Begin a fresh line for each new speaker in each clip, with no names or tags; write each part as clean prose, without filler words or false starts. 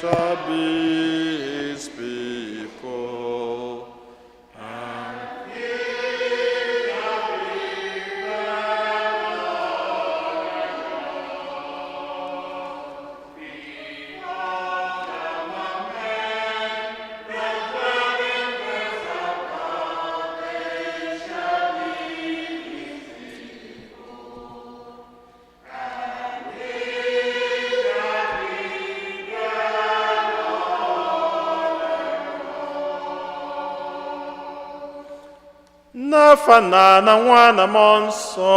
shall be his people. And N'afa nna na nwa na mmụọ nsọ.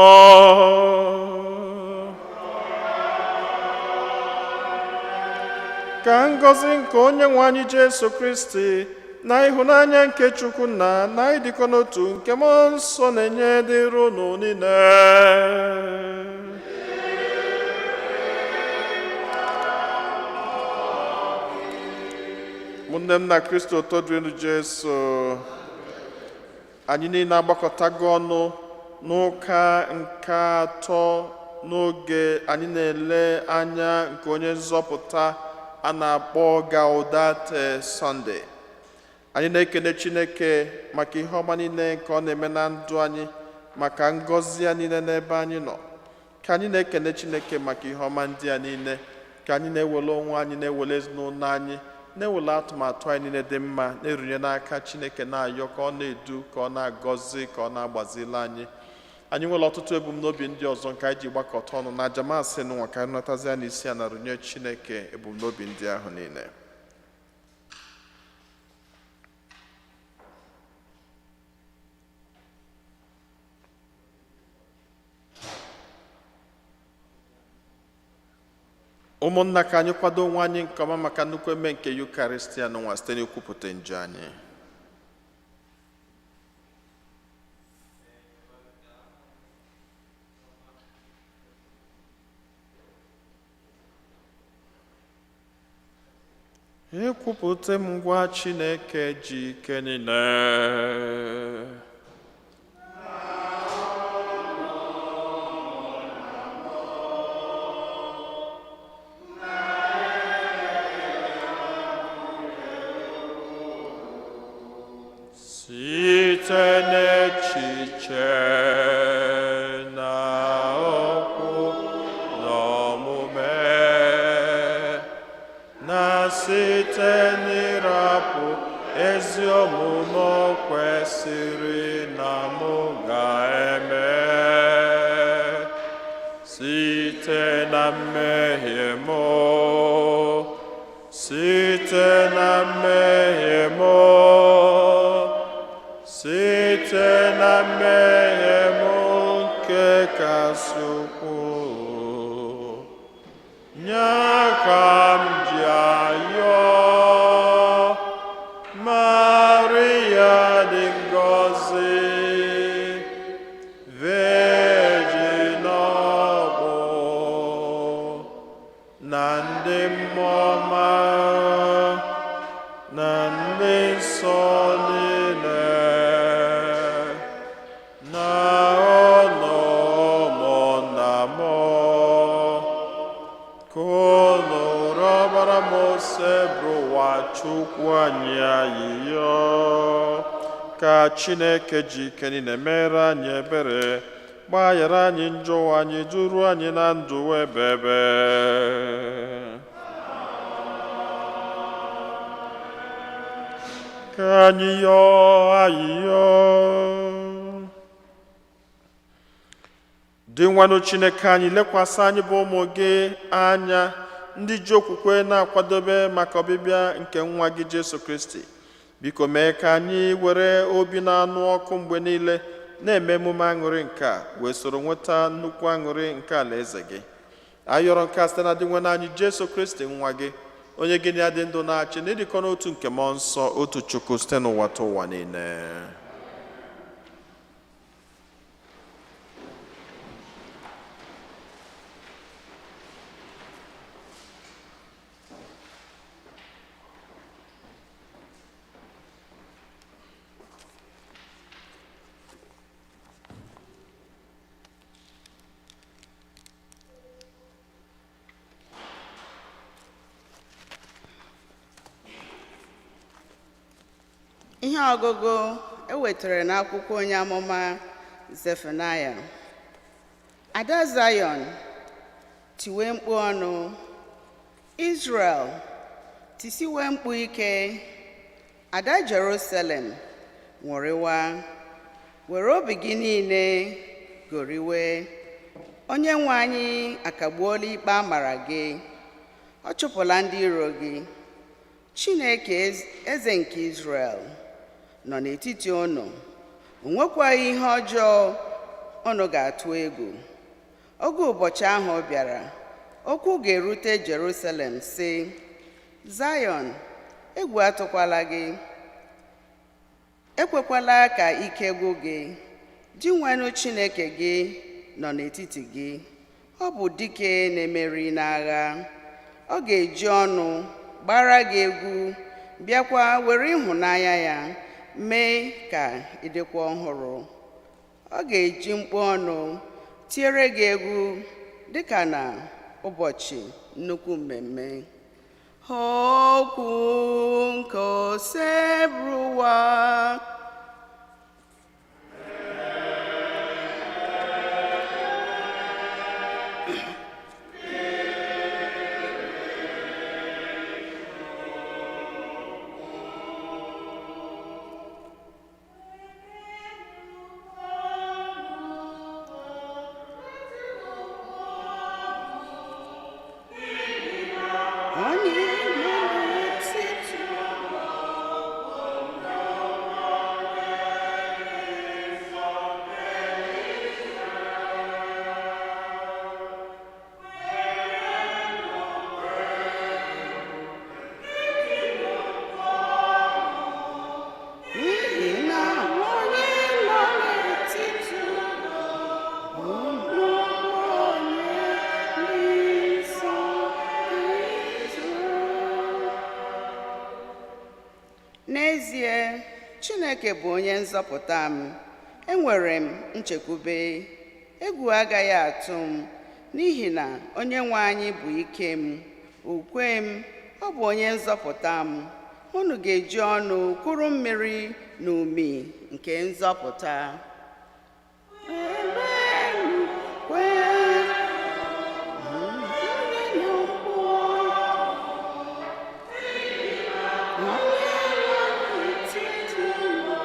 Ka ngọzi nke onye nwe anyị Jesu Kristi na ịhụnanya nke Chukwu nna na ịdịkọ n'otu nke mmụọ nsọ na-enye dịrị unu niile. Ụmụnne m na Kristo todurinu Jesu. Anyị niile agbakọtago ọnụ n'ụka nke atọ n'oge anyị na-ele anya nke onye nzọpụta a na-akpọ Gaudete Sunday. Anyị na-ekele Chineke maka ihe ọma niile nke ọ na-eme na ndụ anyị, maka ngọzi ya niile n'ebe anyị nọ. Ka anyị na-ekele Chineke maka ihe ọma ndị a niile, ka anyị na-ewele onwe anyị, na-ewele ezinụlọ anyị, na-ewele atụmatụ anyị niile dị mma, na-erunye n'aka Chineke, na-ayọ ka ọ na-edu, ka ọ na-agọzi, ka ọ na-agbazili anyị. Anyị nwere ọtụtụ ebumnobi ndị ọzọ nke anyị ji gbakọta ọnụ na aja masị nwa ka anyị natazi ya n'isi a na runye Chineke ebumnobi ndị ahụ niile. Ụmụnna, ka anyị kwado onwe anyị nke ọma maka nnukwu eme nke Yukaristia n'ụwa site n'ikwupụta njọ anyị. Ekwupụta m ngwa Chineke ji ike niile. Site n'echiche na okwu na omume, na site n'ịrapụ ezi omume o kwesịrị na mụ ga-eme, site na mmehie m, site na mmehie m, site na mmehie m nke kasị ukwuu, nye ka m ji ayọ Maria dị ngọzi, Virgin ọbụ na ndị mmụọ ọma na ndị nsọ niile, na ọnụ ụmụnna m, ka unu rịọbara m Osebụrụwa Chukwu anyị ayịyọ, ka Chineke ji ike niile mere anyị ebere, gbaghara anyị njọ anyị, duru anyị na ndụ ebebe. Ka anyị yọọ ayịyọ. Dị nwanụ Chineke anyị, lekwasị anyị bụ ụmụ gị anya, ndị ji okwukwe na-akwadobe maka ọbịbịa nke nwa gị Jesu Kristi. Biko mee ka anyị were obi na-anụ ọkụ mgbe niile na-eme emume aṅụrị nke a, wee soro nweta nnukwu aṅụrị nke alaeze gị. Ayọrọ nke a site na dị nwanne anyị Jesu Kristi nwa gị, onye gị na ya dị ndụ na-achị na ịdịkọ n'otu nke mmụọ nsọ, otu Chukwu, site n'ụwa ta ụwa niile.
Ihe ọgụgụ e wetara n'akwụkwọ onye amụma Zefanaya. Ada Zayọn, tiwe mkpu ọnụ. Israel, tisiwe mkpu ike. Ada Jerusalem, ṅụrịwa. Were obi gị niile goriwe. Onye nwe anyị akagbuola ikpe a mara gị. Ọ chụpụla ndị iro gị. Chineke eze nke Israel nọ n'etiti unu. O nwekwaghị ihe ọjọọ unu ga-atụ egwu. Oge ụbọchị ahụ bịara, okwu ga-erute Jerusalem sị, Zayọn, egwu atụkwala gị. Ekwekwala ka ike gwụ gị. Dinwenụ Chineke gị nọ n'etiti gị. Ọ bụ dike na-emeri n'agha. Ọ ga-eji ọnụ gbara gị egwu, bịakwa were ịhụnanya ya mee ka ị dịkwa ọhụrụ. Ọ ga-eji mkpu ọnụ tiere gị egwu dịka na ụbọchị nnukwu mmemme. Okwu nke Osebụrụwa. Onye nọ n'etiti. N'ihi na onye nọ n'etiti bụ nnukwu onye dị nsọ Izrel. N'ezie, Chineke bụ onye nzọpụta m. Enwere m nchekwube. Egwu agaghị atụ m, n'ihi na Onye nwe anyị bụ ike m, ukwe m, ọ bụ onye nzọpụta m. Unu ga-eji ọnụ kụrụ mmiri na umi nke nzọpụta. Ebenụ kwee, mmiri mkpu, onye nọ n'etiti unu,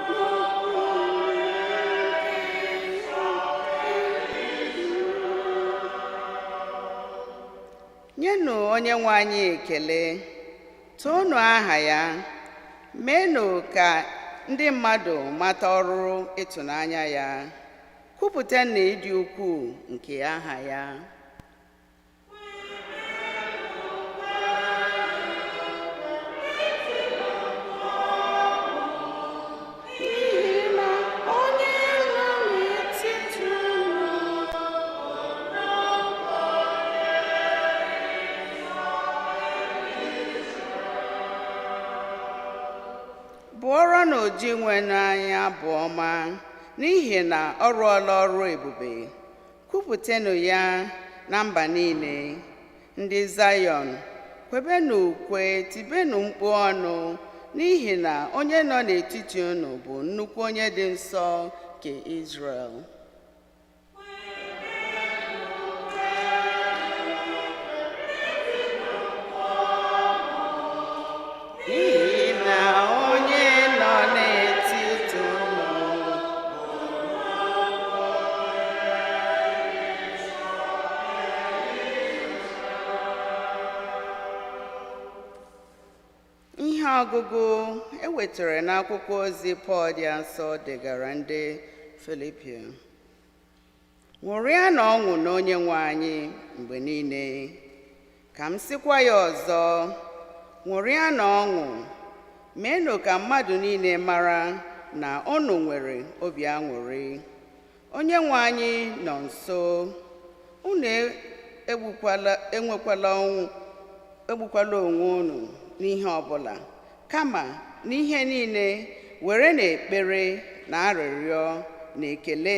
nnukwu onye dị Nyenụ Onye nwe anyị ekele, toonu aha ya, meenụ ka ndị mmadụ mata ọrụ ịtụnanya ya, kwupụtanụ ịdị ukwuu nke aha ya. N'ihi na onye nọ n'etiti unu. Bụọrọnụ Dinwenụ anyị abụ ọma, n'ihi na ọ rụọla ọrụ ebube. Kwupụtanụ ya na mba niile. Ndị Zayọn, kwebenụ ukwe, tibenụ mkpu ọnụ, n'ihi na onye nọ n'etiti unu bụ nnukwu onye dị nsọ nke Izrel. N'ihi na onye nọ n'etiti unu. Ihe ọgụgụ e wetara n'akwụkwọ ozi Pọl dị nsọ degara ndị Filipia. Ṅụrịanụ ọṅụ n'Onye nwe anyị mgbe niile. Ka m sịkwa ya ọzọ, ṅụrịanụ ọṅụ. Meenụ ka mmadụ niile mara na unu nwere obi aṅụrị. Onye nwe anyị nọ nso. Unu enwekwala ọnwụ, egbukwala onwe unu n'ihe ọbụla, kama n'ihe niile were n'ekpere na arịrịọ na ekele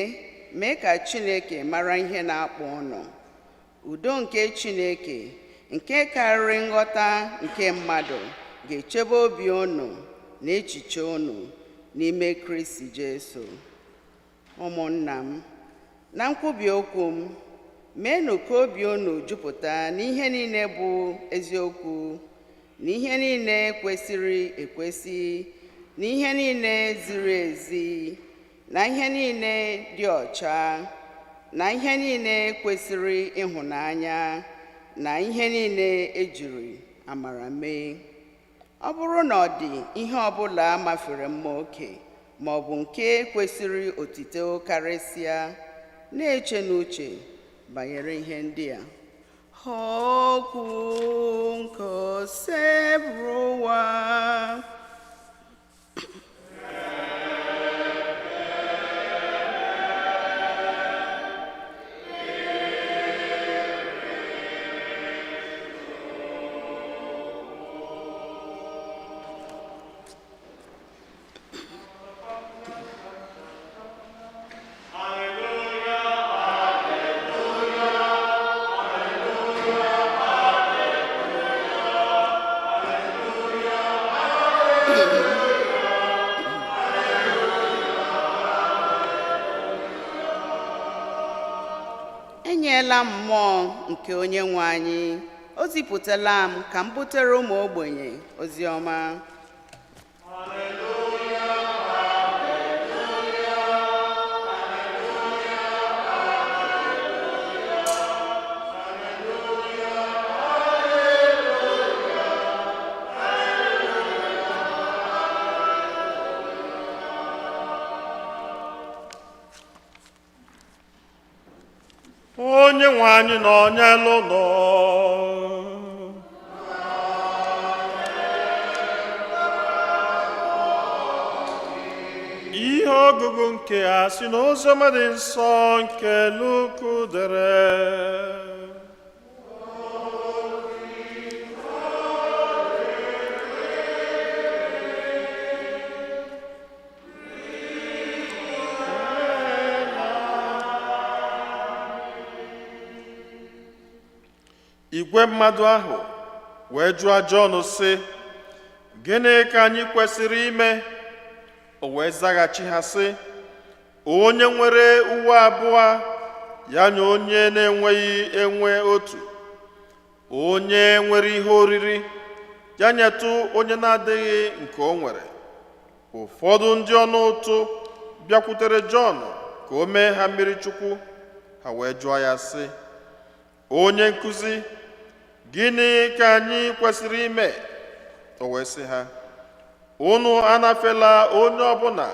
mee ka Chineke mara ihe na-akpọ unu. Udo nke Chineke nke karịrị nghọta nke mmadụ ga-echebe obi unu na echiche unu n'ime Kristi Jesu. Ụmụnna m, na nkwubi okwu m, meenụ ka obi unu jupụta n'ihe niile bụ eziokwu, na ihe niile kwesịrị ekwesị, na ihe niile ziri ezi, na ihe niile dị ọcha, na ihe niile kwesịrị ịhụnanya, na ihe niile ejiri amara mee. Ọ bụrụ na ọ dị ihe ọbụla mafere mma oke ma ọ bụ nke kwesịrị otito karịsịa, na-eche n'uche banyere ihe ndị a. Okwu nke Osebụrụwa. Enyela m mmụọ nke onye nwe anyị, o zipụtala m ka m butere ụmụ ogbenye ozi ọma.
Onye nwe anyị nọ n'elu ụlọ. Ihe ọgụgụ nke a si n'Oziọma dị nsọ nke Luku dere. Igwe mmadụ ahụ wee jụọ Jọn sị, gịnị ka anyị kwesịrị ime? O wee zaghachi ha sị, onye nwere uwe abụọ ya nye onye na-enweghị enwe otu, onye nwere ihe oriri ya nyetụ onye na-adịghị nke o nwere. Ụfọdụ ndị ọnụ ụtụ bịakwutere Jọn ka o mee ha mmiri chukwu. Ha wee jụọ ya sị, onye nkụzi, gịnị ka anyị kwesịrị ime? O wee sị ha, unu anafela onye ọbụla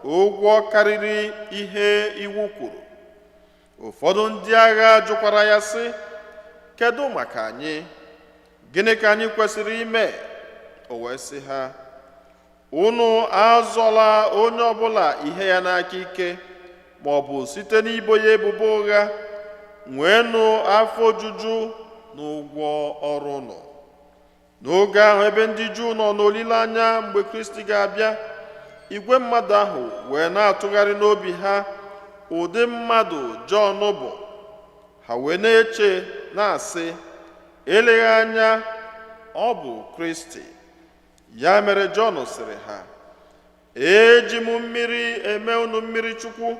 ụgwọ karịrị ihe iwu kwuru. Ụfọdụ ndị agha jụkwara ya sị, kedu maka anyị? Gịnị ka anyị kwesịrị ime? O wee sị ha, unu azọla onye ọbụla ihe ya n'aka ike, ma ọ bụ site n'ibo ya ebubo ụgha. Nweenụ afọ ojuju n'ụgwọ ọrụ unu. N'oge ahụ, ebe ndị Juu nọ n'olileanya mgbe Kristi ga-abịa, igwe mmadụ ahụ wee na-atụgharị n'obi ha ụdị mmadụ Jọn bụ. Ha wee na-eche na-asị, eleghị anya ọ bụ Kristi. Ya mere Jọn sịrị ha, eji m mmiri eme unu mmiri chukwu,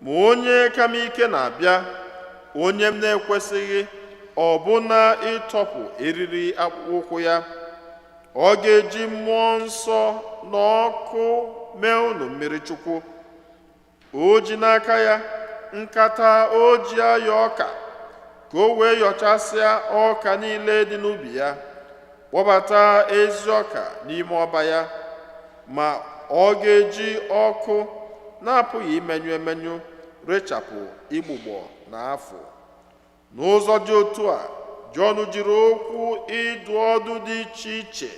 ma onye ka m ike na-abịa, onye m na-ekwesịghị ọbụna ịtọpụ eriri akpụkpọ ụkwụ ya. Ọ ga-eji mmụọ nsọ na ọkụ mee unu mmiri chukwu. O ji n'aka ya nkata o ji ayọ ọka, ka o wee yọchasịa ọka niile dị n'ubi ya, kpọbata ezi ọka n'ime ọba ya, ma ọ ga-eji ọkụ na-apụghị imenyụ emenyụ rechapụ igbugbo na afụ. N'ụzọ dị otu a, Jọn jiri okwu ịdụ ọdụ dị iche iche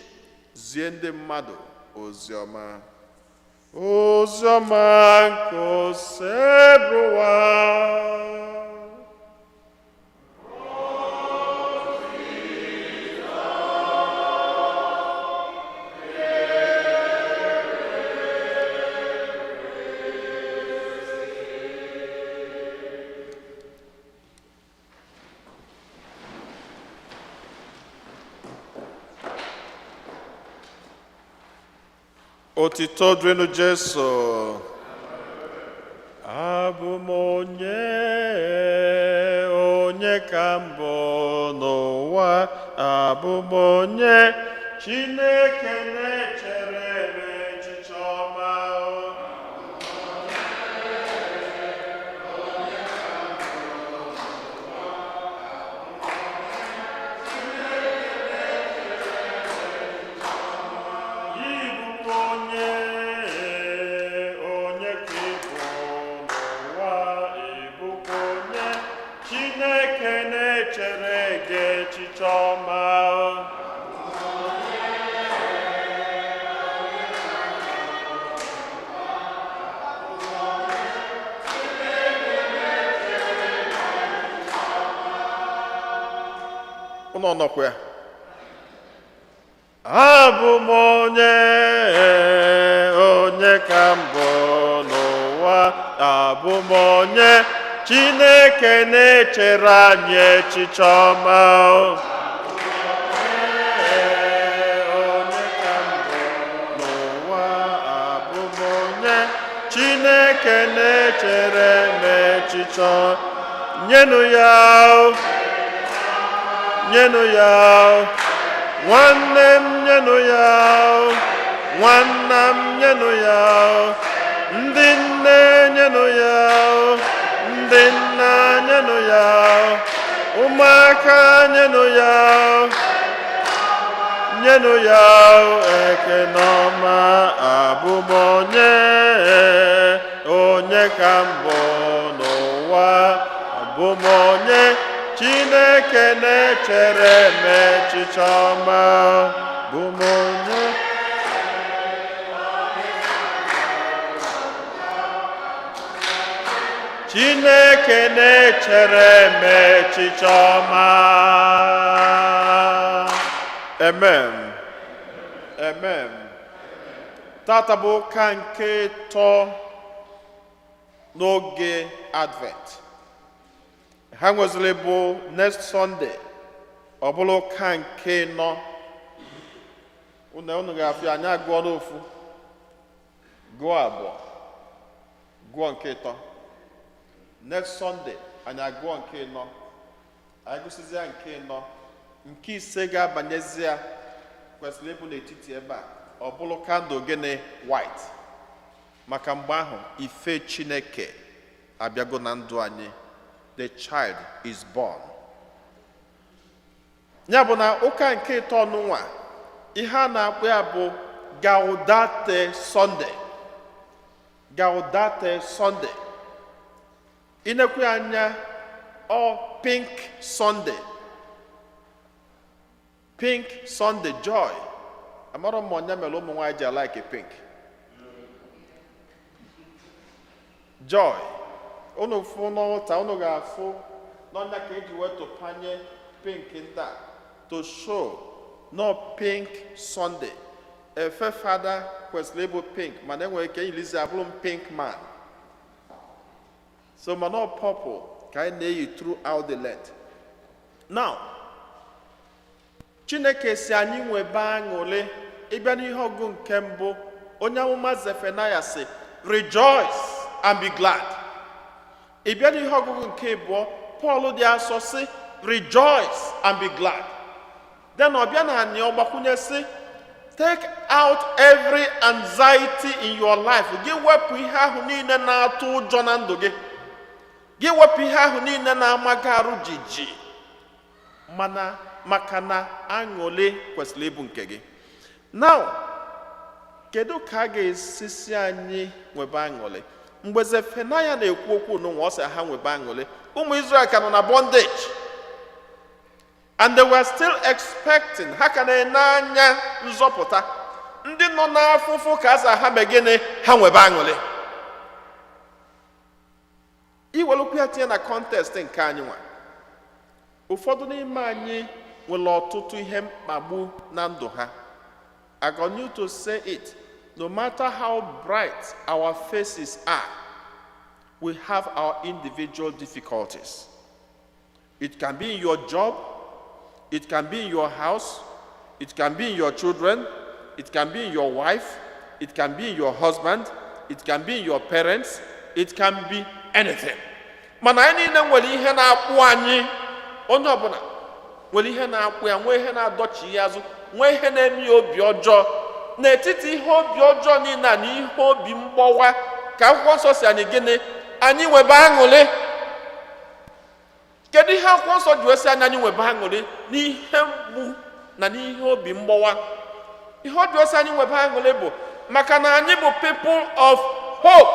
zie ndị mmadụ ozi ọma. Ozi ọma nke Osebụrụwa. Otito dịrịnụ Jesu. Abụ m onye, onye ka mbụ n'ụwa, abụ m onye Chineke na-echere m echiche ọma. Ịbụkwa onye, onye ka ị bụ n'ụwa, ịbụkwa onye Chineke na-echere gị echiche ọma. Ụnọ nọkwa ya? Abụ m onye, onye ka mbụ n'ụwa, abụ m onye Chineke na-echere anyị echiche ọma. Onye ka mbụ n'ụwa, abụ m onye Chineke na-echere m echiche ọma. Nyenụ ya, nyenụ ya, nwanne m, nyenụ ya, nwanna m, nyenụ ya, ndị nne, nyenụ ya, ndị nna, nyenụ ya, ụmụaka, nyenụ ya, nyenụ ya ekene ọma. Abụ m onye, onye ka mbụ n'ụwa, abụ m onye Chineke na-echere m echiche ọma, bụ m onye. Chineke na-echere m echiche ọma. Amen. Amen. Tata bụ ụka nke ịtọ n'oge Advent. Ha nweziri bụ next Sunday, ọ bụrụ ụka nke nọ. Unu ga-afịa anyị agụọ n'ofu, gụọ abụọ, gụọ nke ịtọ. Next Sunday anyị agụọ nke ịnọ. Anyị gụsịzịa nke ịnọ, nke ise ga-abanyezi ya kwesịrị ịbụ n'etiti ebe a, ọ bụrụ candle gịnị? White. Maka mgbe ahụ ife Chineke abịago na ndụ anyị, the child is born. Ya bụ na ụka nke ịtọ n'ụwa, ihe a na-akpọ ya bụ Gaudete Sunday. Gaudete Sunday, inekwu ya anya, ọ Pink Sunday, Pink Sunday joy. Amarọ m ọnya mere ụmụ nwaanyị ji alike pink joy. Unu fụ n'ụta, unu ga-afụ n'ọnya ka eji wee tụpanye pink ndị a to show no Pink Sunday. Efe fada kwesịrị ịbụ pink, mana enwere ike ilizi abụrụ m pink man, so mana ọ purple ka anyị na-eyi throughout the Lent. Now, Chineke si anyị nwebe aṅụrị. Ịbịa n'ihe ọgụ nke mbụ, onye amụma Zefanaya si, "Rejoice and be glad." Ịbịa n'ihe ọgụgụ nke abụọ, Pọl dị asọ si, "Rejoice and be glad." Then ọ bịa na anị ọgbakwunye si, "Take out every anxiety in your life." Gị wepụ ihe ahụ niile na-atụ ụjọ na ndụ gị, gị wepụ ihe ahụ niile na-amaga arụ jiji, mana maka na aṅụrị kwesịrị ịbụ nke gị. Now, kedu ka a ga-esi si anyị nwebe aṅụrị? Mgbe Zefanaya na-ekwu okwu n'ụwa, ọ sị ha nwebe aṅụrị, ụmụ Israel ka nọ na bondage and they were still expecting, ha ka na-ene anya nzọpụta. Ndị nọ n'afụfụ ka a sị ha mee gịnị? Ha nwebe aṅụrị. Iwelukwu ya tinye na context nke anyị nwa, ụfọdụ n'ime anyị nwere ọtụtụ ihe mkpagbu na ndụ ha. I continue to say it, no matter how bright our faces are, we have our individual difficulties. It can be in your job, it can be in your house, it can be in your children, it can be in your wife, It can be in your husband, it can be in your parents, it can be anything. Mana anyị niile nwere ihe na-akpụ anyị. Onye ọbụla nwere ihe na-akwụ ya, nwee ihe na-adọchi ya azụ, nwee ihe na-eme ya obi ọjọọ. N'etiti ihe obi ọjọọ niile a na ihe obi mgbawa, ka Akwụkwọ Nsọ si anyị gịnị? Anyị nwebe aṅụrị. Kedu ihe Akwụkwọ Nsọ ji wee sị anyị anyị nwebe aṅụrị n'ihe mgbu na n'ihe obi mgbawa? Ihe o ji wee sị anyị nwebe aṅụrị bụ maka na anyị bụ people of hope,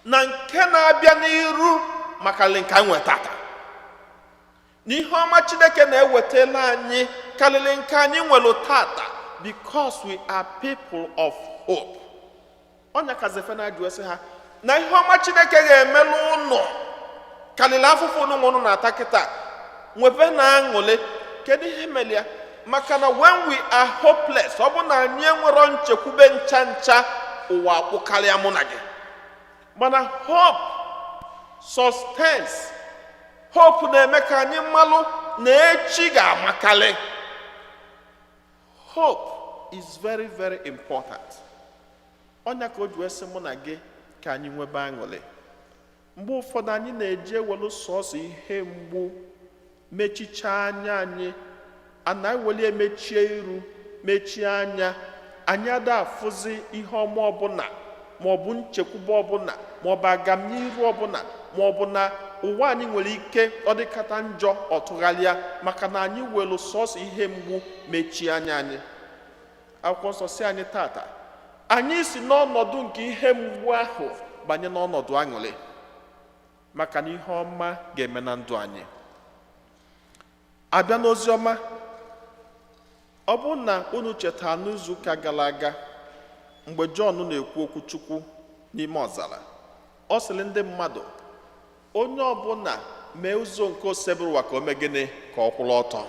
na nke na-abịa n'iru maka nke anyị nwetata, na ihe ọma Chineke na-ewetala anyị karịrị nke anyị nwere tata, because we are people of hope. Ọnya ka Zefana ji wee sị ha na ihe ọma Chineke ga-emelụ ụnụ karịrị afụfụ unu ụnụ na-ata kịta. Nwebe na aṅụrị. Kedu ihe mere ya? Maka na when we are hopeless, ọ bụ na anyị enwero nchekwube ncha ncha, ụwa akpụkarịa mụ na gị. Mana hope sustains. Hope na-eme ka anyị mmalụ na echi ga-amakarị. Hope is very, very important. Ọnya ka o ji wee sị mụ na gị ka anyị nwebe aṅụrị. Mgbe ụfọdụ anyị na-eji ewelu sọọsọ ihe mgbu mechichaa anya anyị, ana eweli emechie iru, mechie anya anyị, ada afụzi ihe ọma ọbụla, maọbụ nchekwube ọbụla, maọbụ agamniru ọbụla, maọbụ na ụwa anyị nwere ike ọ dịkata njọ ọtụgharịa, maka na anyị welu sọọsọ ihe mgbu mechie anya anyị. Akwụkwọ Nsọ si anyị tata, anyị si n'ọnọdụ nke ihe mgbu ahụ banye n'ọnọdụ aṅụrị, maka na ihe ọma ga-eme na ndụ anyị. Abịa n'ozi ọma, ọ bụrụ na unu chetara n'izu ụka gara aga, mgbe Jọn na-ekwu okwu Chukwu n'ime ọzara, ọ sịrị ndị mmadụ, onye ọbụla mee ụzọ nke Osebụrụwa ka o mee gịnị? Ka ọ kwụrụ ọtọ.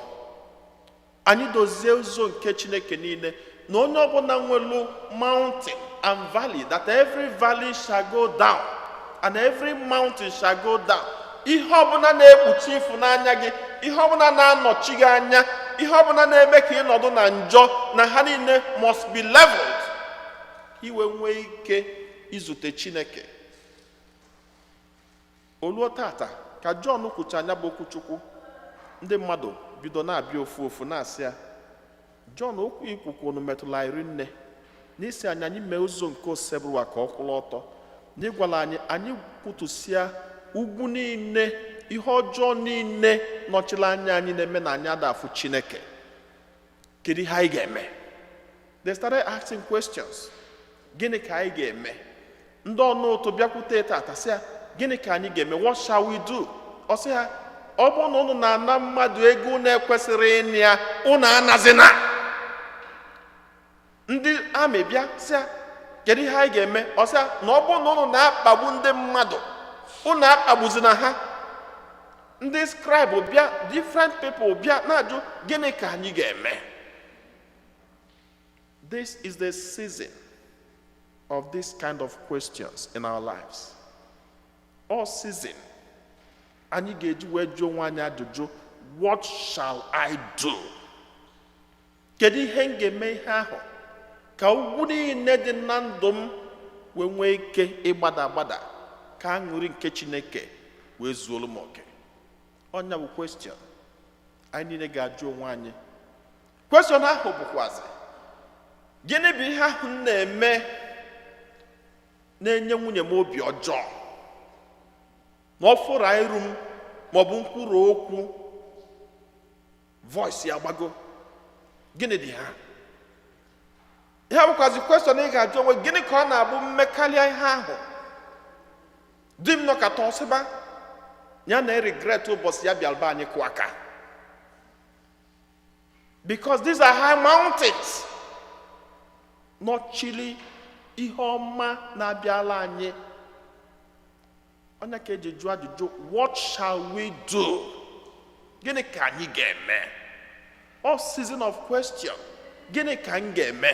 Anyị dozie ụzọ nke Chineke niile, na onye ọbụla nwelu mountain and valley, that every valley shall go down and every mountain shall go down. Ihe ọbụla na-ekpuchi ịfụnanya gị, ihe ọbụla na-anọchi gị anya, ihe ọbụla na-eme ka ị nọdụ na njọ, na ha niile must be leveled, iwe nwee ike izute Chineke. Oluo tata ka Jọn kwucha anya bụ okwuchukwu, ndị mmadụ bido na-abịa ofu ofu na-asị ya, "Jọn, okwu ikwukwu metụla anyị nne n'isi anyị. Anyị mee ụzọ nke Osebụrụwa ka ọ kwụrụ ọtọ, na ịgwala anyị anyị kwutusịa ugwu niile, ihe ọjọọ niile nọchiri anya anyị na-eme na anyị adafụ Chineke. Kedu ihe anyị ga-eme?" They started asking questions. Gịnị ka anyị ga-eme? Ndị ọnụ ụtụ bịakwute tata sị ya, "Gịnị ka anyị ga-eme? What shall we do?" Ọ sị ha, ọ bụrụ na unu na-ana mmadụ ego unu ekwesịrị ịnị ya, unu anazina. Ndị amị bịa sị ya, "Kedu ihe anyị ga-eme?" Ọ sị ya na ọ bụrụ na unu na-akpagbu ndị mmadụ, unu akpagbuzina ha. Ndị scribe bịa, different people bịa na-ajụ, "Gịnị ka anyị ga-eme?" This is the season of this kind of questions in our lives. All season anyị ga-eji wee jụọ onwe anyị ajụjụ, "What shall I do?" Kedu ihe m ga-eme ihe ahụ ka ugwu niile dị na ndụ m wee nwee ike ịgbada agbada, ka aṅụrị nke Chineke wee zuolu m oke? Ọnya bụ question anyị niile ga-ajụ onwe anyị. Question ahụ bụkwazi, gịnị bụ ihe ahụ m na-eme na-enye nwunye m obi ọjọọ, ma ọ fụrụ iru m maọbụ nkwuru okwu, voice ya gbago? Gịnị dị ha? Ihe bụkwazi question ị ga-ajụ onwe: gịnị ka ọ na-abụ mmekarịa ihe ahụ, di m nọkata ọsịba ya na regret ụbọchị ya bịara be anyị kụ aka? Because these are high mountains nọchiri ihe ọma na-abịala anyị. Onye ka eji jụọ ajụjụ, "What shall we do?" Gịnị ka anyị ga-eme? All season of question, gịnị ka m ga-eme?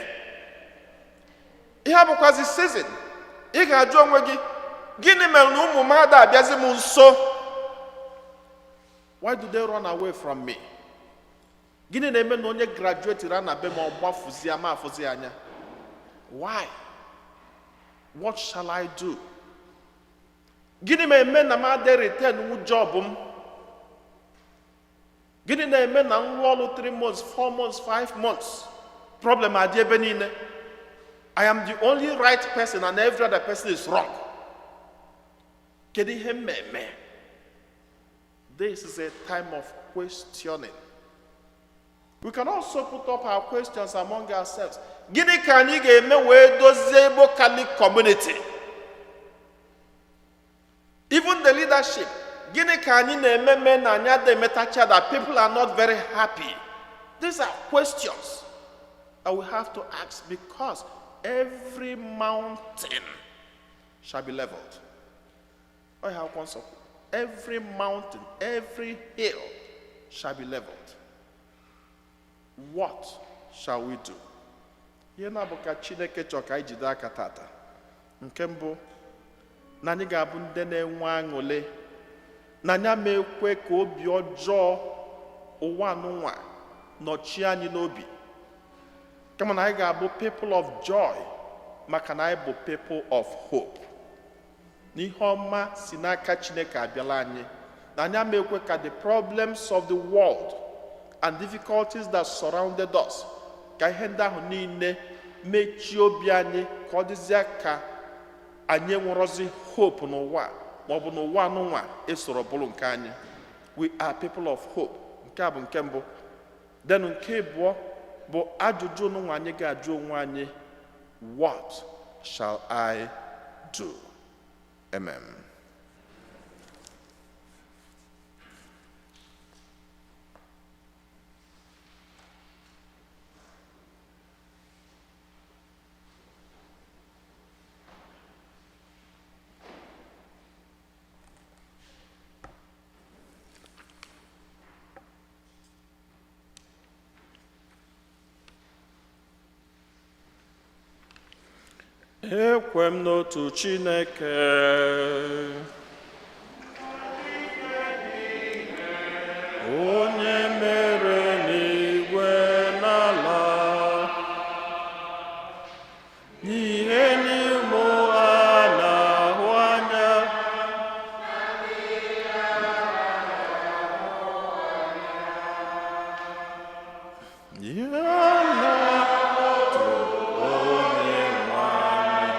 Ihe a bụkwazi season ị ga-ajụ onwe gị, gịnị mere na ụmụ m ada abịazi m nso? Why do they run away from me? Gịnị na-eme na onye graduate ra na be m, ọ gbafuzie ama afụzi anya? Why? What shall I do? Gịnị ma eme na m adịghị retain wu job m? Gịnị na-eme na m rụọ ọrụ 3 months, 4 months, 5 months, problem adị ebe niile? I am the only right person and every other person is wrong. Kedu ihe m eme? This is a time of questioning. We can also put up our questions among ourselves. Gịnị ka anyị ga-eme wee dozie Igbo Catholic community? Even the leadership, gịnị ka anyị na-eme mee na anyị adịghị emetacha that people are not very happy? These are questions that we have to ask, because every mountain shall be leveled. Ọ ya Akwụkwọ Nsọ kwuru. Every mountain, every hill shall be leveled. What shall we do? Ihe na-abụ ka Chineke chọrọ ka anyị jide aka tata. Nke mbụ, na anyị ga-abụ ndị na-enwe aṅụrị, na anyị ama ekwe ka obi ọjọọ ụwa anụnwa nọchie anyị n'obi, kama na anyị ga-abụ people of joy, maka na anyị bụ people of hope, na ihe ọma si n'aka Chineke abịala anyị, na anyị ama ekwe ka the problems of the world and difficulties that surrounded us, ka ihe ndị ahụ niile mechie obi anyị, ka ọ dịzie ka anyị enwerozi hope n'ụwa, maọbụ n'ụwa anụnwa esoro bụrụ nke anyị. We are people of hope. Nke a bụ nke mbụ. Then nke abụọ bụ ajụjụ nụnwa anyị ga-ajụ onwe anyị: What shall I do? Amen. Ekwe m n'otu Chineke, onye mere n'igwe n'ala, n'ihe n'ime a na-ahụ anya, ya na otu onye nwe anyị,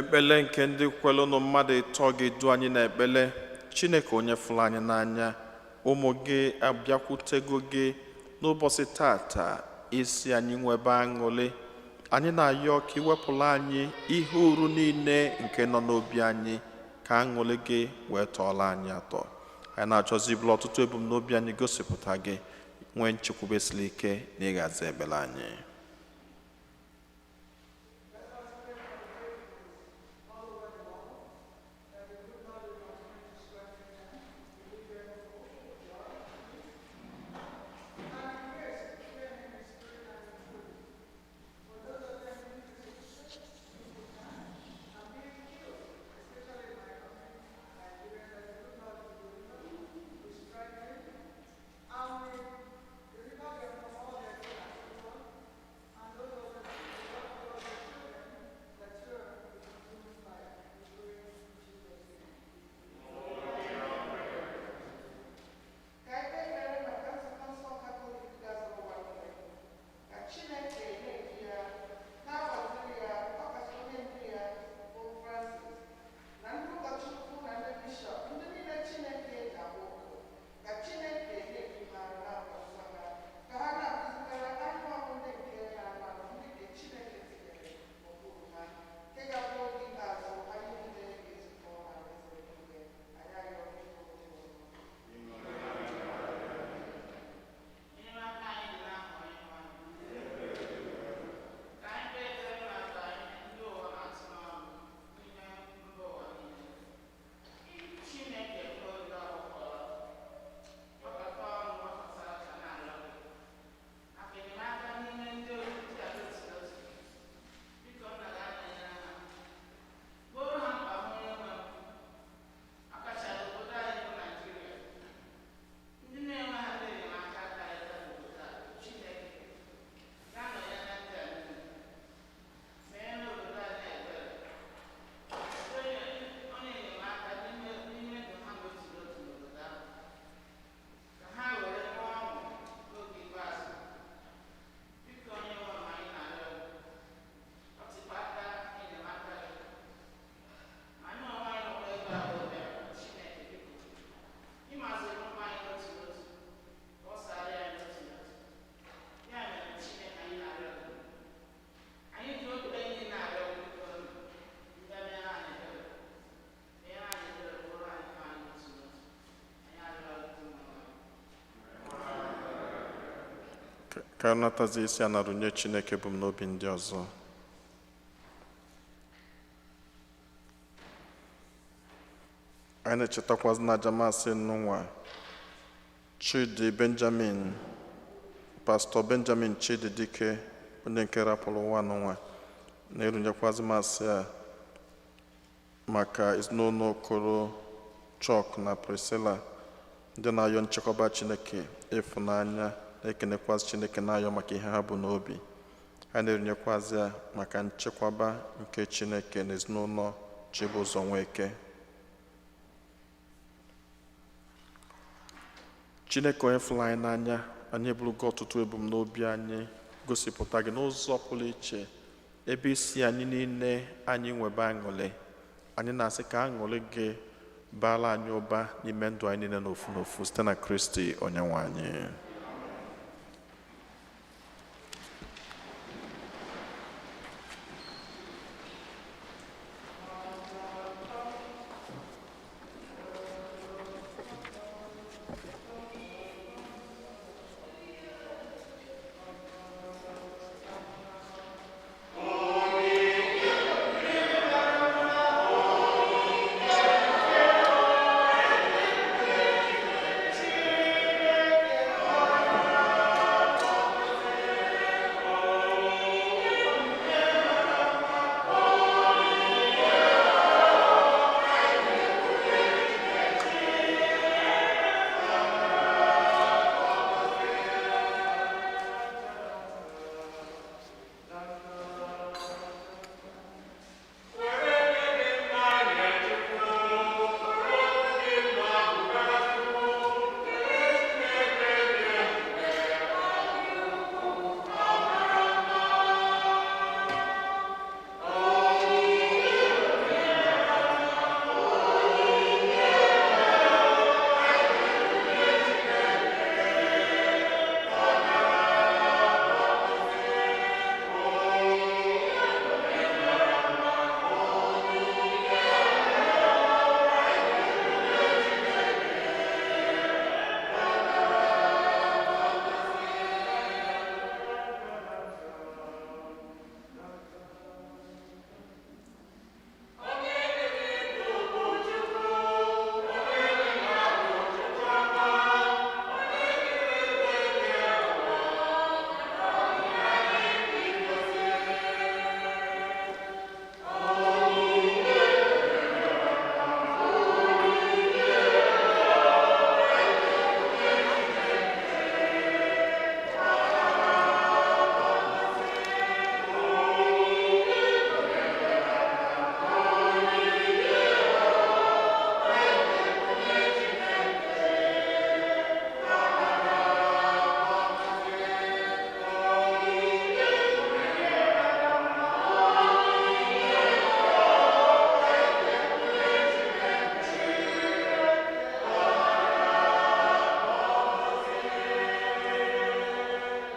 Ekpele nke ndị kwelụnụ mmadụ ịtọ ga-edu anyị n'ekpele. Chineke onye fụrụ anyị n'anya, ụmụ gị abịakwutego gị n'ụbọchị tata isi anyị nwebe aṅụrị. Anyị na-ayọ ka iwepụrụ anyị ihe uru niile nke nọ n'obi anyị, ka aṅụrị gị wee tọọrọ anyị atọ. Anyị na-achọzi ibulu ọtụtụ ebumnobi anyị gosipụta gị, nwee nchekwube siri ike na ịghazi ekpere anyị.
Ka anyị kpee ekpere maka nzukọ nsọ Katọlik gazuru ụwa niile. Ka Chineke na-edu ya, na-agbaziri ya, ọkachasị onye ndu ya bụ Francis, na ndị ụkọchukwu na ndị bishọp, ndị niile Chineke na-akpọ oku. Ka Chineke na-edu ha na-agbazikwa ha, ka ha na-akụzikwara anụ ahụ ndị nke na-anụ ahụ, ndị nke Chineke tinyere n'okpuru ha, nke ga-abụ oge ikpeazụ anyị niile ga-ezukọ n'alaeze eluigwe. Anyị arịọ gị bụ Chineke.
Enyemaka anyị dị n'aha Onyenwe anyị. Ka anyị kpee ekpere maka ndị ụwa na-atụ n'ọnụ n'ime mba ụwa niile. Chineke oge ọgbakọrọ, gbakọta ọnụ gbakọta aka na-arịọ gị maka enyemaka n'ime ndị otu dị n'otu n'otu. Biko nna gị anọnyere ha. Gboro ha mkpa ha onye nwe m. Ọkachasị obodo anyị bụ Naịjirịa. Ndị na-enweghị ndị enyemaka karịrị n'obodo a, Chineke ga-anọnyere ndị a niile. Meere obodo anyị ebere. Onye onye enyemaka n'ime n'ime ndụ ha n'otu n'otu n'obodo ahụ. Ka ha were nwee ọṅụ n'oge ikpeazụ. Biko onye nwe m anyị na-arịọ gị. Ọtịkwa aka enyemaka gị. Ma anyị onwe anyị nọkwa ebe a bụ obere. Chineke biko. Ịmaziri ụmụ anyị n'otu n'otu, ka ọ sara ya n'otu n'otu. Ya mere Chineke anyị na-arịọ gị. Anyị ji obi anyị niile na-arịọ gị biko bịa mere anyị ebere. Mere anyị ebere bụrụ anyị mkpa anyị n'otu n'otu. Anyị arịọ gị ụmụ anyị.
Ka natazi isi a na-arụnye Chineke ebumnobi ndị ọzọ. Anyị na-echetakwazi na aja masị n'ụwa Chidi Benjamin, Pastọ Benjamin Chidi Dike, onye nke rapụrụ ụwa n'ụwa, na-erunyekwazi masị a maka ezinụlọ Okoro Chọk na Priscilla, ndị na-ayọ nchekwaba Chineke ịfụnanya, na-ekenekwazi Chineke na-ayọ maka ihe ha bụ n'obi. Ha na-erunyekwazi ya maka nchekwaba nke Chineke na ezinụlọ Chibụzọ Nweke. Chineke onye fụrụ anyị n'anya, anyị eburugo ọtụtụ ebumnobi anyị gosipụta gị n'ụzọ pụrụ iche ebe isi anyị niile anyị nwebe aṅụrị. Anyị na-asị ka aṅụrị gị baara anyị ụba n'ime ndụ anyị niile n'ofu n'ofu site na Kristi onyenwe anyị.
Chineke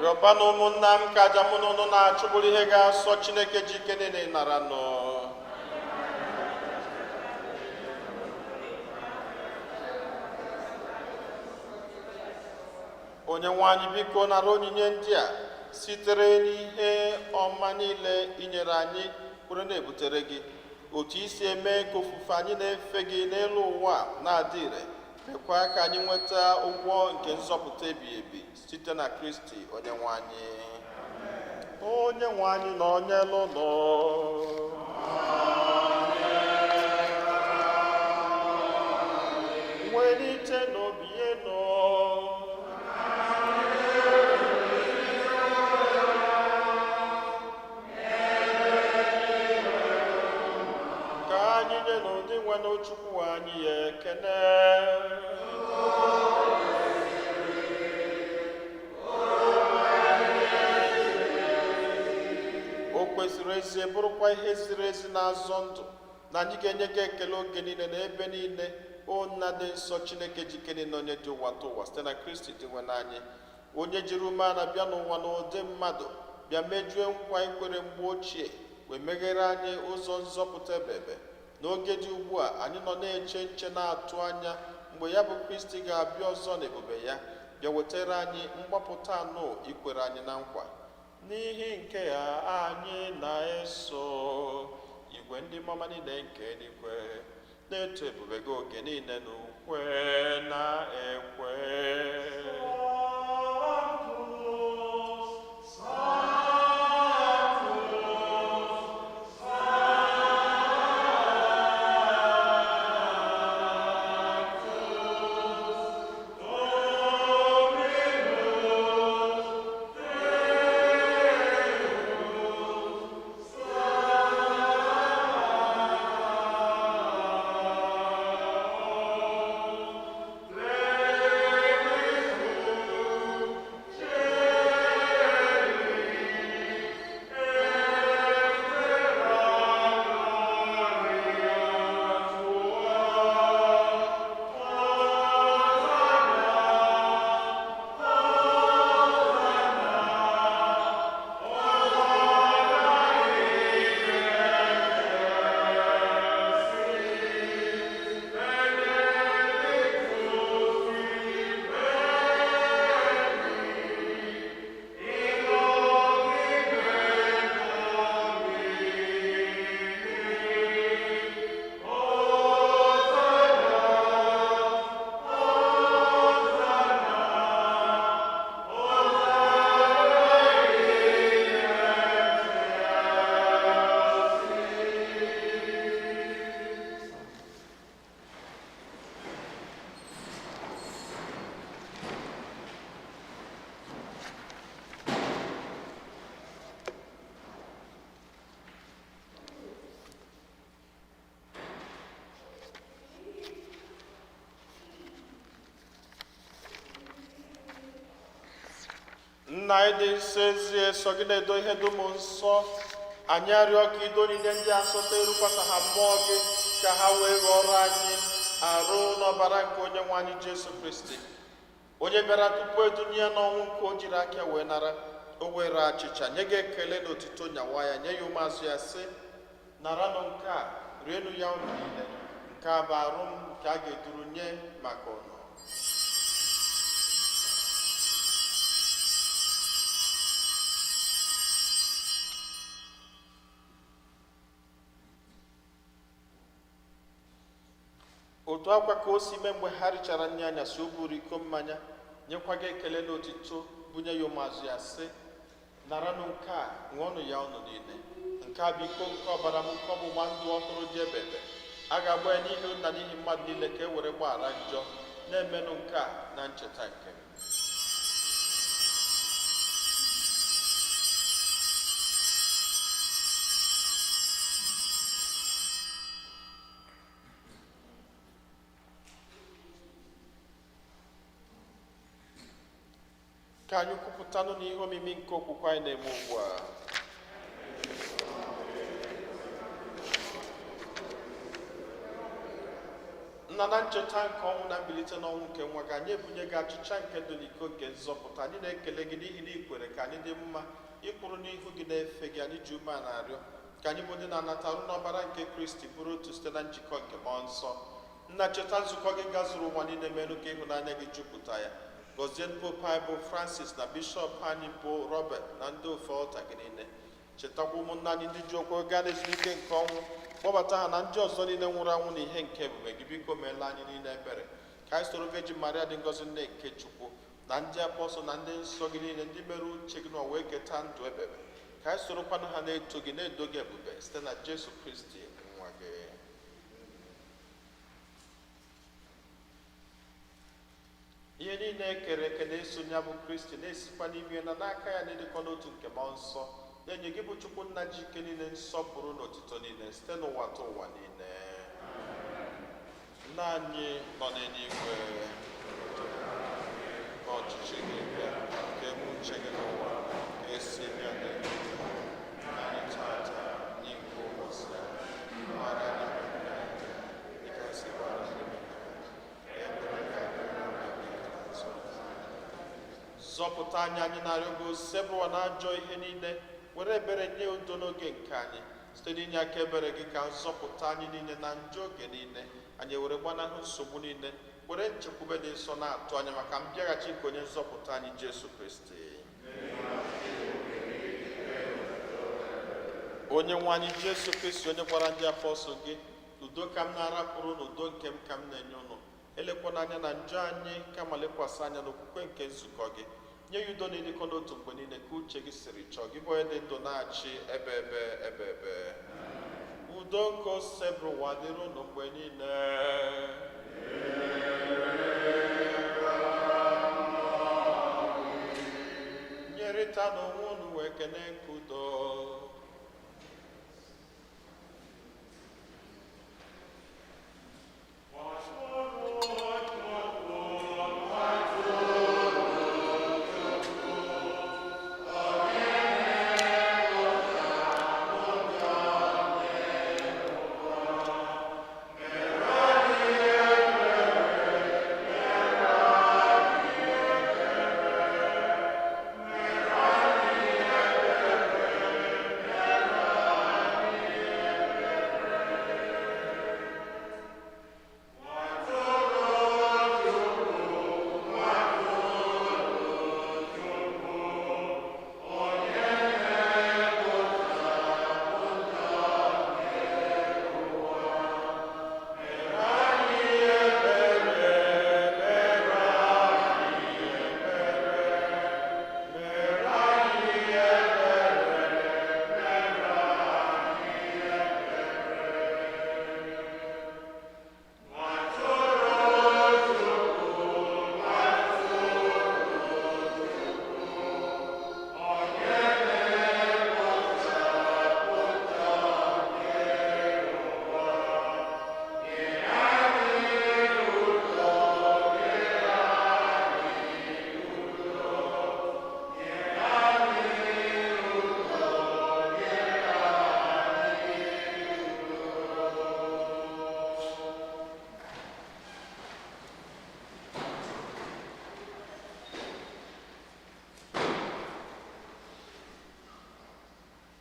Rịọba na ụmụnna m ka aja mụ na ụnụ na-achụ bụrụ ihe ga-asọ Chineke ji ike niile nara nụ. Onye nwe anyị, biko nara onyinye ndị a sitere n'ihe ọma niile inyere anyị kwere na-ebutere gị. Otu isi eme ka ofufe anyị na-efe gị n'elu ụwa a na-adị ire, mekwa ka anyị nweta ụgwọ nke nzọpụta ebighị ebi site na Kristi onye nwe anyị. Onye nwe anyị na onye lụnụ. Welite n'obi enu. Ka anyị nye n'ụdị nwe n'Chukwu anyị ya ekene. O kwesịrị ezie, bụrụkwa ihe ziri ezi na-azọ ndụ, na anyị ga-enye gị ekele oge niile na ebe niile, o Nna dị nsọ, Chineke jike niile, onye dị ụwa tụ ụwa, site na Kristi dị nwe n'anyị, onye jiri umeala bịa n'ụwa n'ụdị mmadụ, bịa mejue nkwa ikwere mgbe ochie, wee meghere anyị ụzọ nzọpụta ebebe. N'oge dị ugbu a, anyị nọ na-eche nche, na-atụ anya mgbe ya bụ Kristi ga-abịa ọzọ n'ebube ya, bịa wetara anyị mgbapụta anụ ikwere anyị na nkwa. N'ihi nke ya, anyị na-eso igwe ndị mama niile nke eluigwe na-eto ebube gị oge niile n'ukwe na ekwe. Nna anyị dị nsọ, ezie sọ gị na-edo ihe dum nsọ. Anyị arịọ ka ido onyinye ndị a nsọta erukwasa ha mmụọ gị, ka ha wee ghọrọ anyị arụ n'ọbara nke onye nwe anyị Jesu Kristi, onye bịara tupu edunye ya n'ọnwụ nke o jiri aka wee nara. O were achịcha, nye gị ekele na otito, nyawa ya, nye ya ụmụazụ ya, sị: "Naranụ nke a, rienụ ya unu niile. Nke a bụ arụ m nke a ga-eduru nye maka unu." Otu akwa ka o si mee mgbe ha richara nri anyasị, o buru iko mmanya, nyekwa gị ekele na otito, bunye ya ụmụazụ ya, sị: "Naranụ nke a, ṅụọnụ ya unu niile. Nke a bụ iko nke ọbara m, nke ọgbụgba ndụ ọhụrụ dị ebebe. A ga-agba ya n'ihi unu na n'ihi mmadụ niile, ka e were gbaghara njọ. Na-emenụ nke a na ncheta nke m." Ka anyị kwupụtanụ n'ihe omimi nke okwukwe anyị na-eme ugbu a. Nna, na ncheta nke ọnwụ na mbilite n'ọnwụ nke nwa gị, anyị ebunye gị achịcha nke ndụ na iko nke nzọpụta. Anyị na-ekele gị n'ihi na ị kwere ka anyị dị mma ịkwụrụ n'ihu gị na-efe gị. Anyị ji umeala arịọ ka anyị bụ ndị na-anata arụ n'ọbara nke Kristi bụrụ otu site na njikọ nke Mmụọ Nsọ. Nna, cheta nzukọ gị gazuru ụwa niile, merụ ka ịhụnanya gị jupụta ya. Gọzie Pope anyị bụ Francis na Bishọp anyị bụ Robert na ndị ofe ọlta gị niile. Chetakwa ụmụnna anyị ndị ji okwu gaa n'ezumike nke ọnwụ, kpọbata ha na ndị ọzọ niile nwụrụ anwụ na ihe nke ebube gị. Biko meela anyị niile ebere, ka anyị soro Virgin Maria dị ngọzi, nne nke Chukwu, na ndị apọstọl na ndị nsọ gị niile, ndị mere uche gị n'ụwa wee keta ndụ ebebe, ka anyị sorokwanụ ha na-eto gị, na-edo gị ebube, site na Jesu Kristi nwa gị. Ihe niile e kere eke na-eso ya bụ Kristi, na-esikwa n'ime na n'aka ya, na-edekọ n'otu nke Mmụọ Nsọ, na-enye gị bụ Chukwu Nna ji ike niile nsọpụrụ na otito niile site n'ụwa ta ụwa niile. Nna anyị nọ n'eluigwe, ka ọchịchị gị bịa, ka eme uche gị n'ụwa ka esi eme ya n'eluigwe. Anyị tata n'ikwu ụbọchị anyị, gbaghara anyị mmehie anyị dịka si gbaghara ndị mehiere anyị. Ekwela ka anyị rịọ ikpeazụ. Zọpụta anyị, anyị na-arịọ gị, Osebụrụwa, na ajọ ihe niile, were ebere nye udo n'oge nke anyị. Site n'inye aka ebere gị, ka nzọpụta anyị niile na njọ oge niile, anyị were gbanahụ nsogbu niile, were nchekwube dị nsọ na-atụ anya maka mbịaghachi nke onye nzọpụta anyị Jesu Kristi. Onye nwe anyị Jesu Kristi, onye gwara ndị apọstụl gị, "Udo ka m na-arapụrụ na udo nke m ka m na-enye unu," elekwana anya na njọ anyị, kama lekwasị anya n'okwukwe nke nzukọ gị, nye ya udo na ịdịkọ n'otu mgbe niile ka uche gị siri chọọ, gị bụ onye dị ndụ na-achị ebe ebe ebe ebe. Udo nke Osebụrụwa dịrị unu mgbe niile. Nyerịta n'onwe unu wee kene nke udo.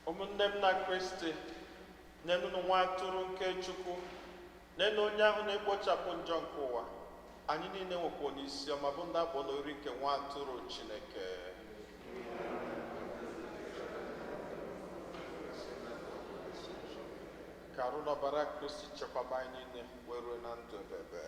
Ụmụnne m na Kristi, nenụnụ nwa atụrụ nke Chukwu, nenu onye ahụ na-ekpochapụ njọ nke ụwa. Anyị niile nwekwa n'isi ọma bụ ndị akpọ n'ori nke nwa atụrụ Chineke. Ka arụ n'ọbara Kristi chekwaba anyị niile wee ruo na ndụ ebebe.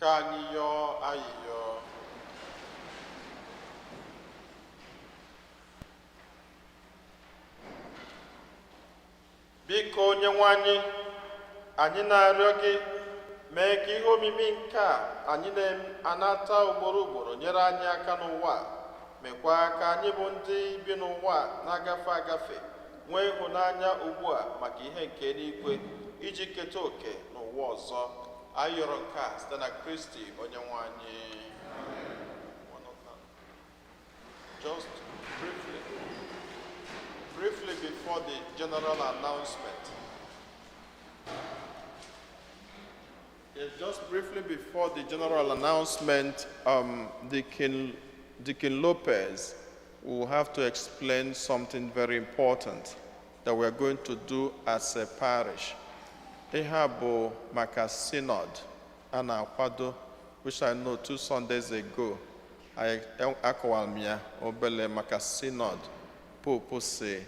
Ka anyị yọọ ayịyọ. Biko, Onyenwe anyị, anyị na-arịọ gị, mee ka ihe omimi nke a anyị na-anata ugboro ugboro nyere anyị aka n'ụwa a, mekwa ka anyị bụ ndị bi n'ụwa a na-agafe agafe nwee ịhụnanya ugbu a maka ihe nke eluigwe iji keta oke n'ụwa ọzọ. Anyị yọrọ nke a site na Kristi Onyenwe anyị. Just briefly before the general announcement. Yes, just briefly before the general announcement, Deacon Lopez will have to explain something very important that we are going to do as a parish. Ihe a bụ maka synod a na-akwado, which I know 2 Sundays ago, I akọwara m ya obele maka synod Pope si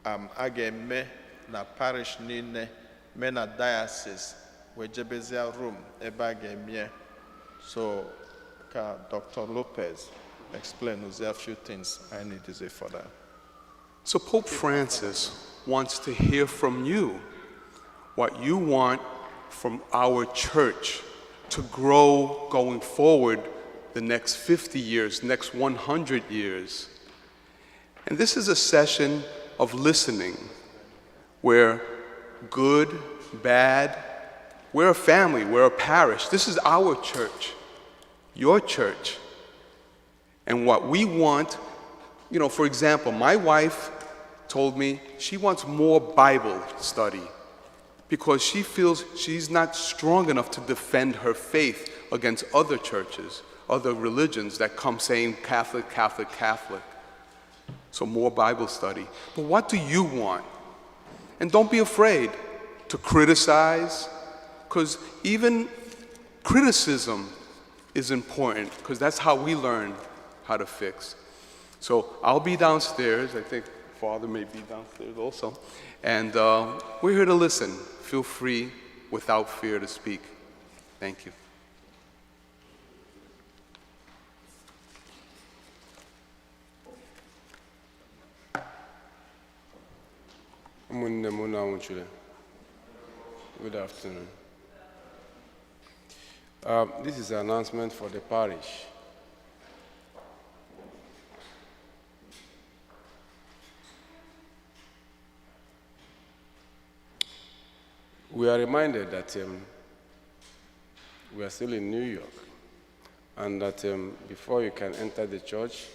a ga-eme na parish niile, mee na diocese, wee jebezie Rome ebe a ga-eme ya. So ka Dr. Lopez explain a few things I need to say for that.
So Pope Francis wants to hear from you what you want from our church to grow going forward the next 50 years, next 100 years. And this is a session of listening where good, bad, we're a family, we're a parish. This is our church, your church. And what we want, for example, my wife told me she wants more Bible study because she feels she's not strong enough to defend her faith against other churches, other religions that come saying Catholic, Catholic, Catholic. So more Bible study. But what do you want? And don't be afraid to criticize, because even criticism is important, because that's how we learn how to fix. So I'll be downstairs. I think Father may be downstairs also. And we're here to listen. Feel free, without fear, to speak. Thank you.
Ụmụnne m, unu anwụchiri. Good afternoon. This is an announcement for the parish. We are reminded that we are still in New York and that before you can enter the church,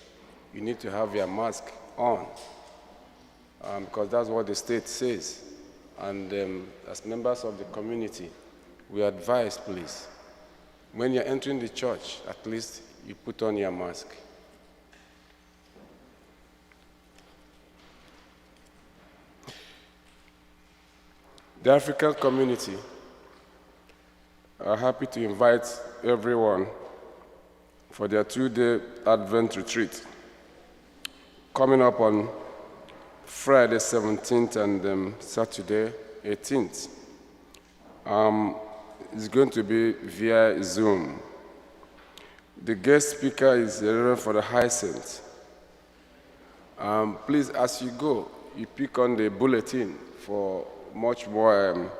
you need to have your mask on because that's what the state says. And as members of the community, we advise, please, when you're entering the church, at least you put on your mask. The African community are happy to invite everyone for their 2-day Advent retreat coming up on Friday 17th and Saturday 18th. It's going to be via Zoom. The guest speaker is the Reverend Father Hyacinth. Please, as you go, you pick on the bulletin for much more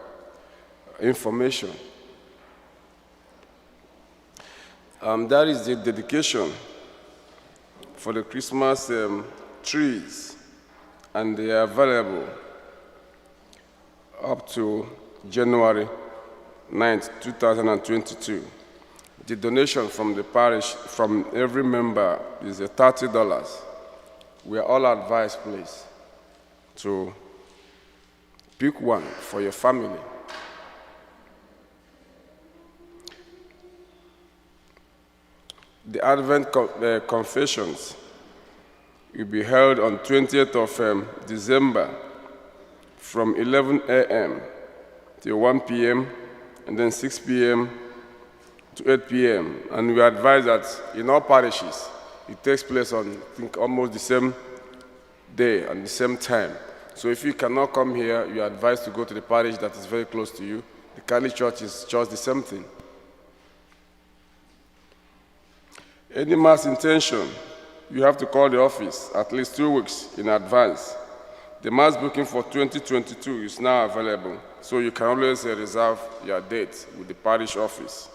information. That is the dedication for the Christmas trees, and they are available up to January 9th, 2022. The donation from the parish, from every member, is $30. We are all advised, please, to pick one for your family. The Advent Confessions will be held on 20th of December from 11 a.m. till 1 p.m. and then 6 p.m. to 8 p.m. And we advise that in all parishes, it takes place on, I think, almost the same day and the same time. So if you cannot come here, you are advised to go to the parish that is very close to you. The Catholic Church is just the same thing. Any mass intention, you have to call the office at least 2 weeks in advance. The mass booking for 2022 is now available, so you can always reserve your date with the parish office.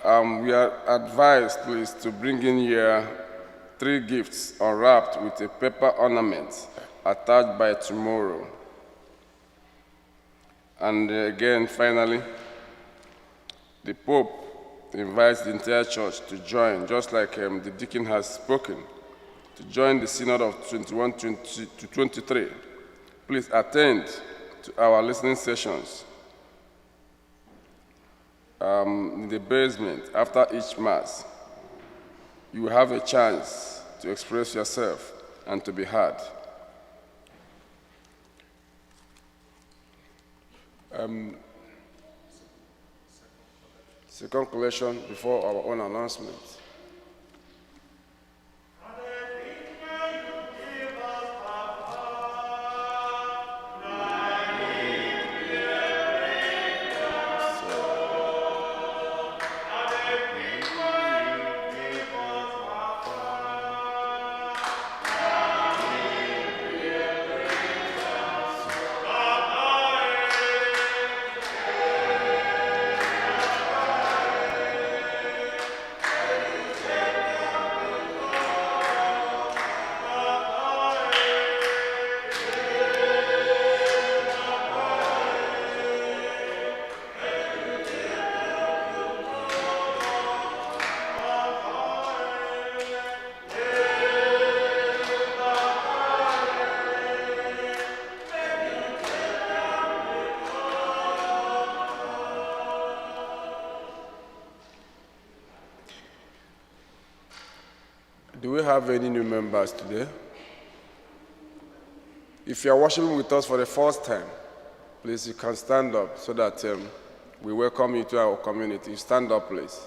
We are advised, please, to bring in your three gifts unwrapped with a paper ornament attached by tomorrow. And again, finally, the Pope invites the entire church to join, just like the deacon has spoken, to join the Synod of 21 20 to 23. Please attend to our listening sessions in the basement after each Mass. You will have a chance to express yourself and to be heard. Second collection before our own announcement. Do we have any new members today? If you are worshiping with us for the first time, please, you can stand up so that we welcome you to our community. Stand up, please.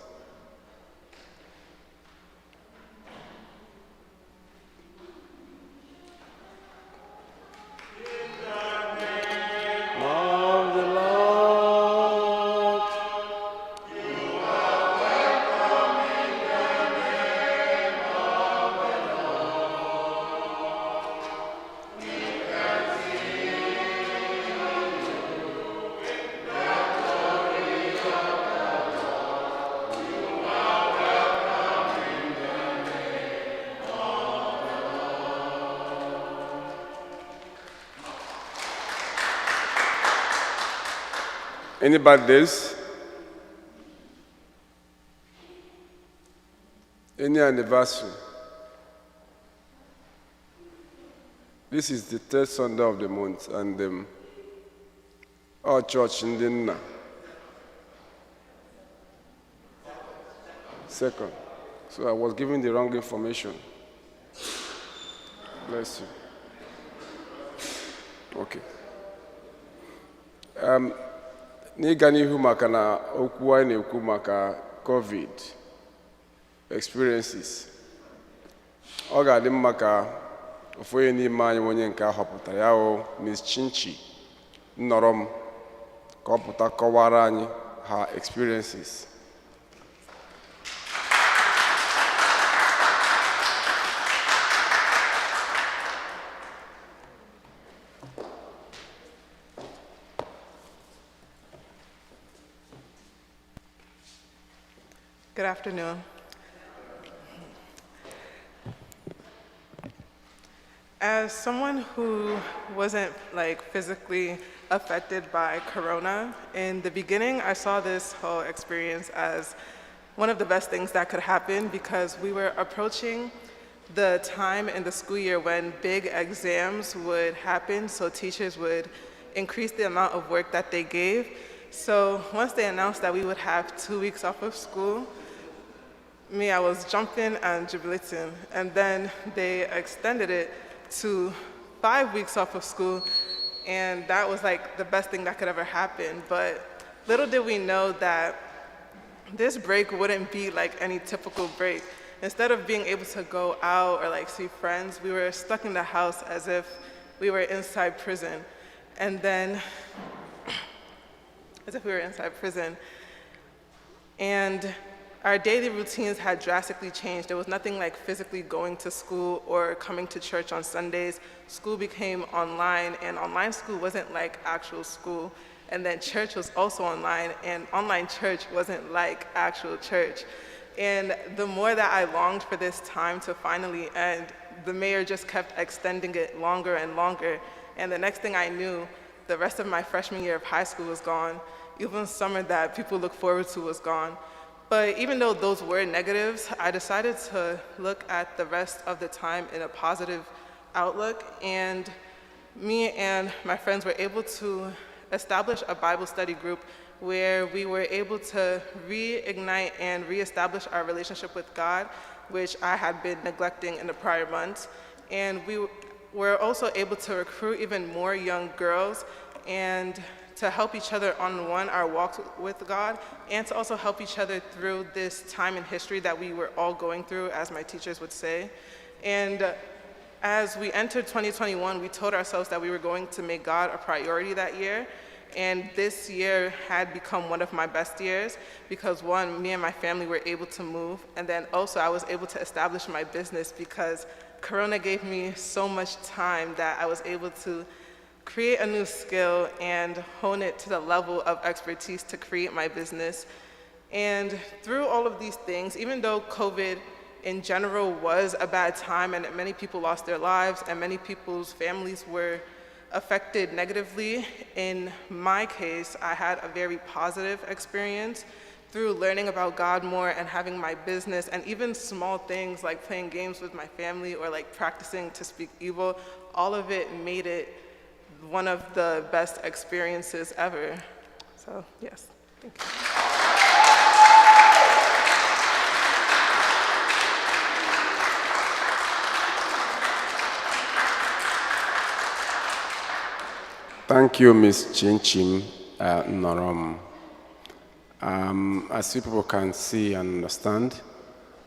Of the Lord. Any birthdays? Any anniversary? This is the third Sunday of the month, and our church ndị nna. Second. So I was given the wrong information. Bless you. Okay. N'ịga n'ihu maka na okwu anyị na-ekwu maka COVID experiences, ọ ga-adị mma ka ofu onye n'ime anyị, onye nke a họpụtara ya o Miss Chinchi nnọrọ m, ka ọ pụta kọwara anyị ha experiences.
Good afternoon. As someone who wasn't like physically affected by corona, in the beginning I saw this whole experience as one of the best things that could happen because we were approaching the time in the school year when big exams would happen, so teachers would increase the amount of work that they gave. So once they announced that we would have 2 weeks off of school, me, I was jumping and jubilating. And then they extended it to 5 weeks off of school, and that was like the best thing that could ever happen. But little did we know that this break wouldn't be like any typical break. Instead of being able to go out or like see friends, we were stuck in the house as if we were inside prison. And then, as if we were inside prison. And our daily routines had drastically changed. There was nothing like physically going to school or coming to church on Sundays. School became online, and online school wasn't like actual school. And then church was also online, and online church wasn't like actual church. And the more that I longed for this time to finally end, the mayor just kept extending it longer and longer. And the next thing I knew, the rest of my freshman year of high school was gone. Even summer that people look forward to was gone. But even though those were negatives, I decided to look at the rest of the time in a positive outlook. And me and my friends were able to establish a Bible study group where we were able to reignite and reestablish our relationship with God, which I had been neglecting in the prior months. And we were also able to recruit even more young girls and to help each other on one, our walk with God, and to also help each other through this time in history that we were all going through, as my teachers would say. And as we entered 2021, we told ourselves that we were going to make God a priority that year. And this year had become one of my best years because, one, me and my family were able to move. And then also I was able to establish my business because Corona gave me so much time that I was able to create a new skill and hone it to the level of expertise to create my business. And through all of these things, even though COVID in general was a bad time and many people lost their lives and many people's families were affected negatively, in my case, I had a very positive experience through learning about God more and having my business and even small things like playing games with my family or like practicing to speak Igbo, all of it made it one of the best experiences ever. So yes, thank you.
Thank you, Ms. Chinchim Norom. As you people can see and understand,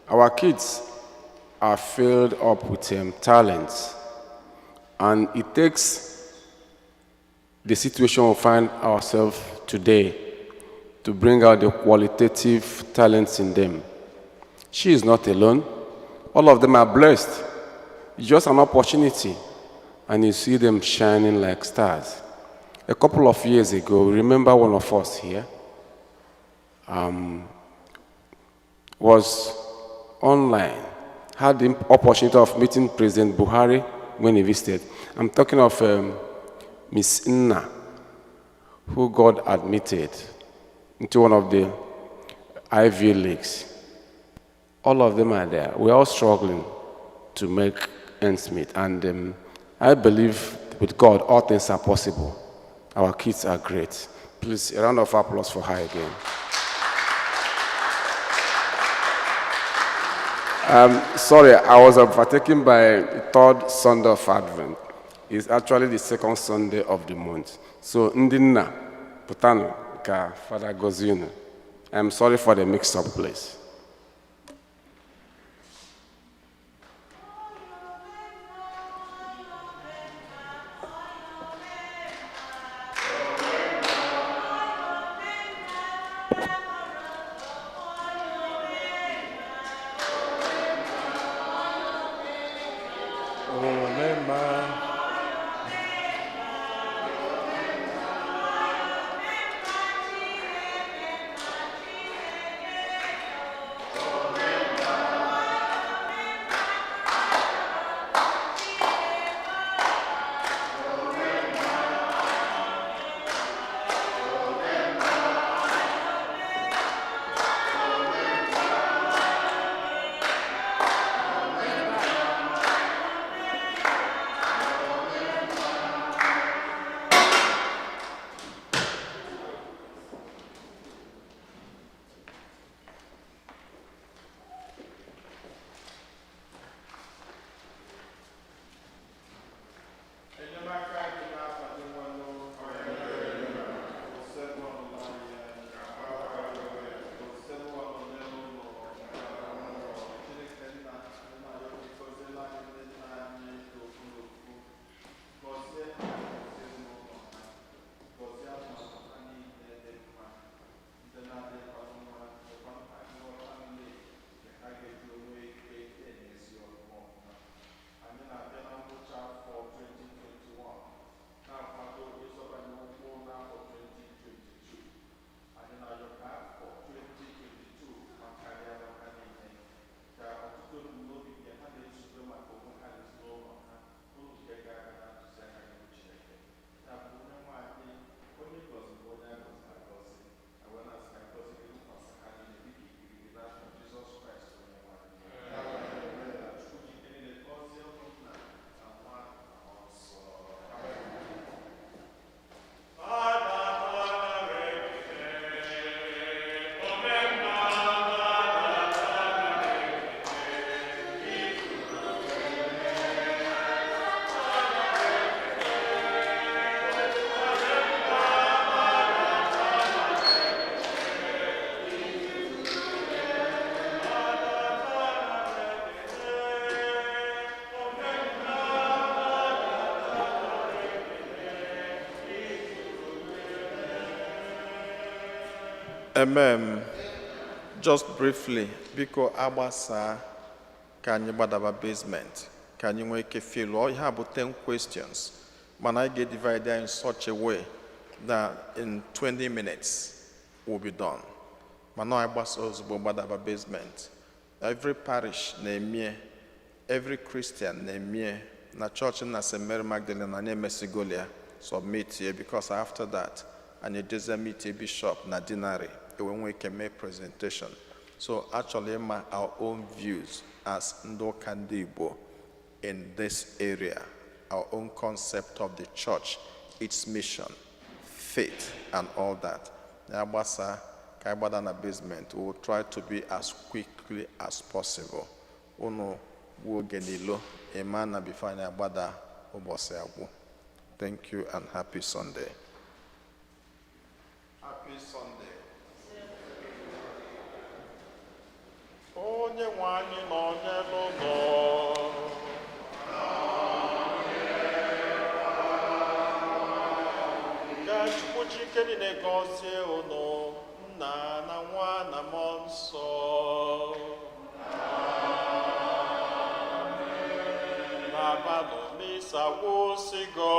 our kids are filled up with talents, and it takes the situation we find ourselves today to bring out the qualitative talents in them. She is not alone. All of them are blessed. It's just an opportunity, and you see them shining like stars. A couple of years ago, remember one of us here was online, had the opportunity of meeting President Buhari when he visited. I'm talking of Miss Nna, who got admitted into one of the Ivy Leagues. All of them are there. We're all struggling to make ends meet. And I believe with God, all things are possible. Our kids are great. Please, a round of applause for her again. Sorry, I was overtaken by the third Sunday of Advent. It's actually the second Sunday of the month. So, ndị nna, pụtanụ ka Father gozie unu. I'm sorry for the mix-up, please.
Omemma. Amen. Just briefly, biko, agbasaa ka anyị gbadaba basement ka anyị nwee ike fill ihe a bụ 10 questions, mana anyị ga-divide ya in such a way that in 20 minutes we'll be done. Mana anyị gbasa ozugbo gbadaba basement. Every parish na-emie, every Christian na-emie. Na chọọchị na St. Mary Magdalene, anyị emesigolia submit ya, because after that anyị ejezie meet bishop na deanery, ewe nwee ike mee presentation. So actually, ịma our own views as ndị ụka ndị Igbo in this area, our own concept of the church, its mission, faith and all that. Ya gbasa ka anyị gbada na basement. We will try to be as quickly as possible. Unu gbuo oge n'ilo ịma na before anyị agbada, ụbọchị agwụ. Thank you and happy Sunday. Happy Sunday. Onye nwe anyị nọ n'ụlọ. Ka Chukwu Chike niile gọzie unu, Nna na Nwa na Mmụọ Nsọ. N'abalị misa gwụsịgo.